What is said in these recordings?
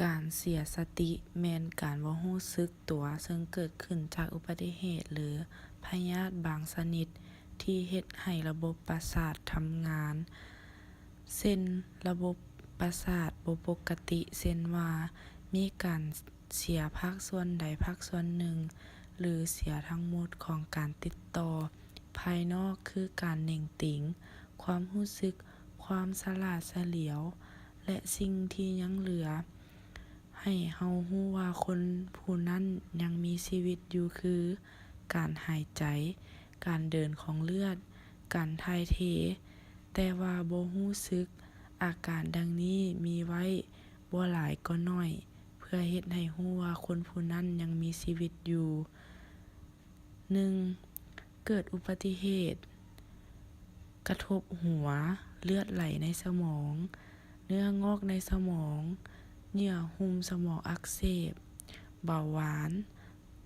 ການເສຍສະຕິແມ່ນການບໍ່ຮູ້ສຶກຕົວ ເຊິ່ງເກີດຂຶ້ນຈາກອຸບັດຕິເຫດ ຫຼື ພະຍາດບາງຊະນິດ ທີ່ເຮັດໃຫ້ລະບົບປະສາດທຳງານ ເຊັ່ນ ລະບົບປະສາດບໍ່ປົກກະຕິ ເຊັ່ນວ່າ ມີການເສຍພາກສ່ວນໃດພາກສ່ວນໜຶ່ງ ຫຼື ເສຍທັງໝົດຂອງການຕິດຕໍ່ພາຍນອກ ຄືການເໜັງຕີງ, ຄວາມຮູ້ສຶກ, ຄວາມສະຫຼາດສະຫຼຽວ ແລະ ສິ່ງທີ່ຍັງເຫຼືອ ໃຫ້ເຮົາຮູ້ວ່າຄົນຜູ້ນັ້ນຍັງມີຊີວິດຢູ່ ຄື ການຫາຍໃຈ, ການເດີນຂອງເລືອດ, ການຖ່າຍເທ, ແຕ່ວ່າບໍ່ຮູ້ສຶກ. ອາການດັ່ງນີ້ມີໄວ້ບໍ່ຫຼາຍກໍໜ້ອຍ ເພື່ອເຮັດໃຫ້ຮູ້ວ່າຄົນຜູ້ນັ້ນຍັງມີຊີວິດຢູ່. ໜຶ່ງ ເກີດອຸບັດຕິເຫດ ກະທົບຫົວ, ເລືອດໄຫຼໃນສະໝອງ, ເນື້ອງອກໃນສະໝອງ, ເຍື່ອຫຸ້ມສະໝອງອັກເສບ, ເບົາຫວານ,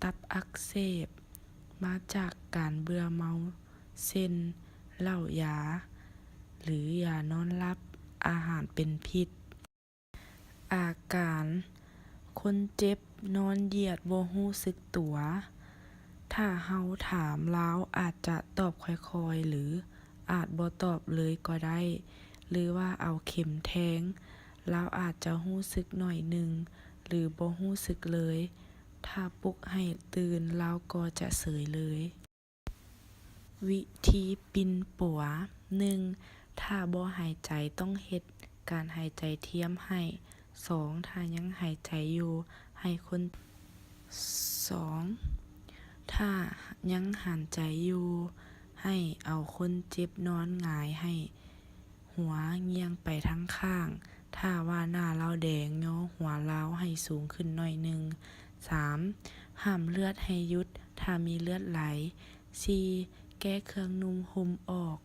ຕັບອັກເສບ, ມາຈາກການເບື່ອເມົາ ເຊັ່ນ ເຫຼົ້າຢາ ຫຼື ຢານອນຫຼັບ, ອາຫານເປັນພິດ. ອາການ ຄົນເຈັບນອນຢຽດບໍ່ຮູ້ສຶກຕົວ. ຖ້າເຮົາຖາມ ລາວອາດຈະຕອບຄ່ອຍໆ ຫຼື ອາດບໍ່ຕອບເລີຍກໍໄດ້ ຫຼືວ່າເອົາເຂັມແທງ, ລາວອາດຈະຮູ້ສຶກໜ້ອຍໜຶ່ງ ຫຼື ບໍ່ຮູ້ສຶກເລີຍ. ຖ້າປຸກໃຫ້ຕື່ນ ລາວກໍຈະເສີຍເລີຍ. ວິທີປິ່ນປົວ. ໜຶ່ງ ຖ້າບໍ່ຫາຍໃຈ ຕ້ອງເຮັດການຫາຍໃຈທຽມໃຫ້. ສອງ ຖ້າຍັງຫາຍໃຈຢູ່ ໃຫ້ຄົນ ສອງ ຖ້າຍັງຫາຍໃຈຢູ່ ໃຫ້ເອົາຄົນເຈັບນອນຫງາຍໃຫ້ ຫົວງ່ຽງໄປທາງຂ້າງ. ຖ້າວ່າໜ້າລາວແດງ, ຍໍຫົວລາວໃຫ້ສູງຂຶ້ນໜ້ອຍໜຶ່ງ. ສາມ ຫ້າມເລືອດໃຫ້ຢຸດ ຖ້າມີເລືອດໄຫຼ. ສີ່ ແກ້ເຄື່ອງນຸ່ງຫົ່ມອອກ.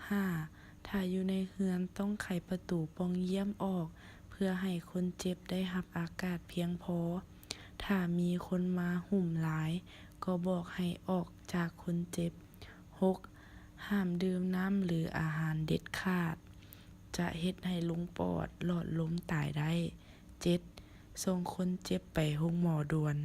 ຫ້າ ຖ້າຢູ່ໃນເຮືອນ ຕ້ອງໄຂປະຕູປ່ອງຢ້ຽມອອກ ເພື່ອໃຫ້ຄົນເຈັບໄດ້ຮັບອາກາດພຽງພໍ. ຖ້າມີຄົນມາຫຸ້ມຫຼາຍ ກໍບອກໃຫ້ອອກຈາກຄົນເຈັບ. ຫົກ ຫ້າມດື່ມນ້ຳ ຫຼື ອາຫານເດັດຂາດ ຈະເຮັດໃຫ້ລົງປອດ, ຫຼອດລົມ, ຕາຍໄດ້. ເຈັດ ສົ່ງຄົນເຈັບໄປໂຮງໝໍດ່ວນ.